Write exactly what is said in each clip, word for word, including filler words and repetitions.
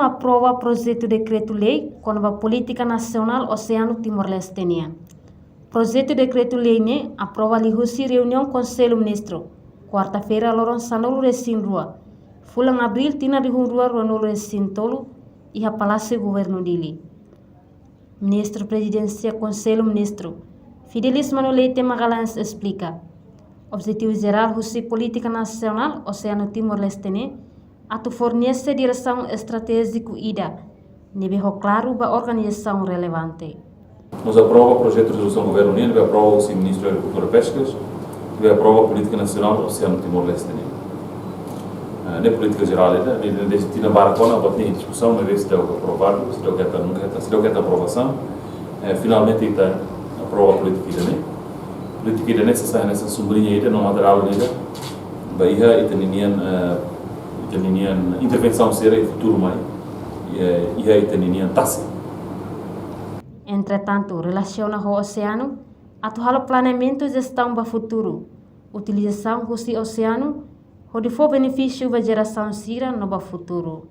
Aprova projetu dekretu-lei kona-ba polítika nasionál Oseanu Timor-Leste nian. Projetu dekretu-lei ne'e aprova liuhusi reuniaun Konsellu Ministru, kuarta-feira loron sanulu-resin-rua, fulan Abríl tinan rihun rua ruanulu-resin-tolu, iha Palásiu Governu Dili. Ministru Prezidénsia Konsellu Ministru, Fidelis Mano Leite Magalhães esplika, objetivu jerál husi polítika nasionál Oseanu Timor-Leste ne'e atu fornese diresaun estratéjiku ida ne'ebé ho klaru ba organizasaun relevante. Mós aprova projetu rezolusaun governu nian, ne'ebé aprova husi Ministru Agrikultura Peskas, ne'ebé aprova polítika nasionál Oseanu Timor-Leste nian. Eh, ne'e polítika jerál ida, ne'e, ne'e, ne'e tinan barak ona, buat ne'e diskusaun, maibé seidauk aprovadu, seidauk hetan, nunka hetan, seidauk hetan aprovasaun. Eh, finalmente ita aprova polítika ida-ne'e. Polítika ida-ne'e sei sai hanesan sombriña ida, no materiál ida ba iha ita-ninian, eh, ita-ninian intervensaun sira iha futuru mai, eh, iha ita-ninian tasi. Entretantu, relasiona ho oseanu, atu halo planeamentu jestaun ba futuru, utilizasaun husi oseanu hodi fó benefísiu ba jerasaun sira no ba futuru.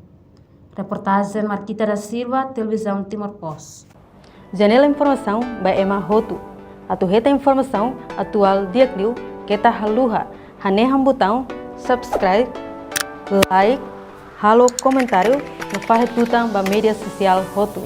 Reportajen Marquita da Silva, Televizaun Timor Post. Janela informasaun ba ema hotu. Atu hetan informasaun atuál di'ak liu, keta haluha hanehan butaun subscribe, like, halo komentáriu no fahe tutan ba média sosiál hotu.